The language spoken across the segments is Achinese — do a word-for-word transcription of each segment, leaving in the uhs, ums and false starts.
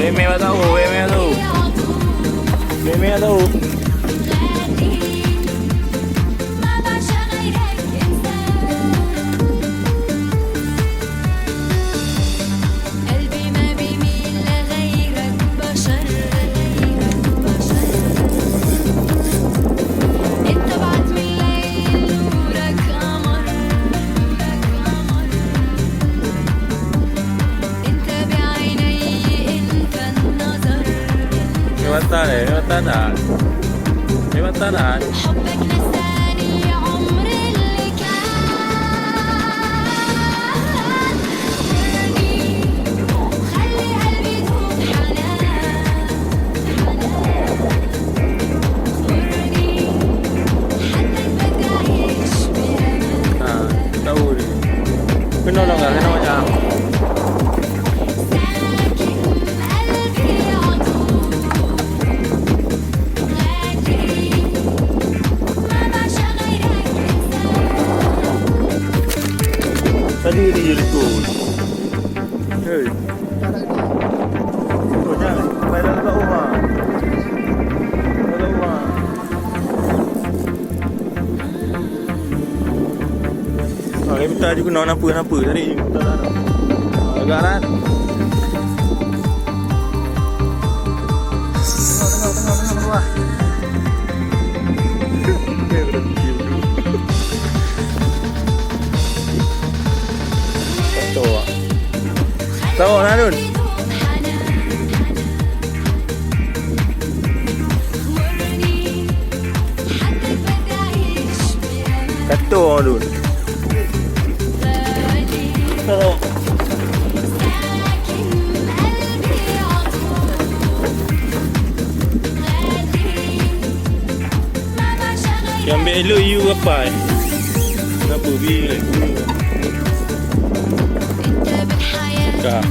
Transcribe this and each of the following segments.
Mimé bak tahu, mimé bak tahu. Mimé bak tahu. Lewat sana, lewat sana. Lewat sana. Ha, tahu ni. Kena orang kah? Kena macam. Tadi dia ikut. Hei. Oh, jangan. Pai dah kat rumah. Dah kat rumah. Ah, dia minta juga nak apa-apa tadi. Minta dah. Ah, agak rat. Tengok, tengok, tengok, tengok bawah. Dia berhenti dulu. Betul. Tahu, Nadun? Kacau tu. Yang ambil elok you apa, eh? Kenapa? Bi. Ka.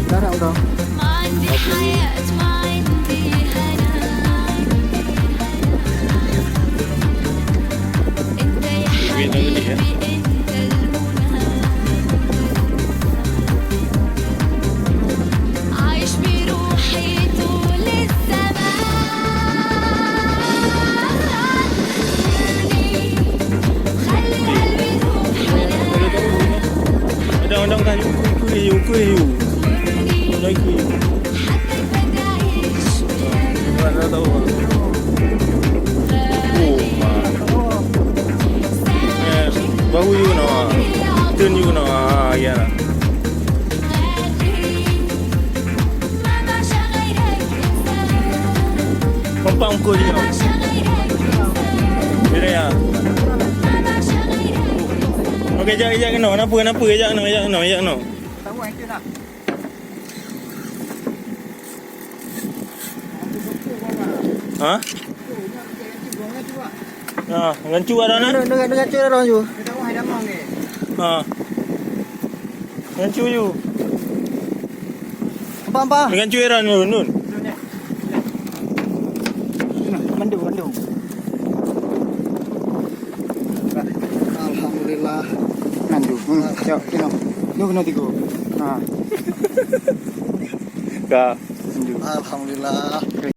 Darah udah. Duit dah gede, ya. Undang-undang kan you, you, you, you. Undang you. Mana tahu. Oh, ma. Eh, bahu you na. Turn you na. Ah, ya. Kompak mukul you. Bila ya. Okey, jak, jak kena. Kenapa, kenapa? Jak kena, jak kena, jak kena. Ha? Ha, ngon cu ada na? Dengan, dengan, dengan cu ada orang cu. Ha. Dengan cu you. Apa, apa? Dengan cu ada nun, nun. Mandu, mandu. Alhamdulillah. Mandu. Hmm, yuk, kena. Yuk, kena tiga. Ha. Ka. Mandu. Alhamdulillah.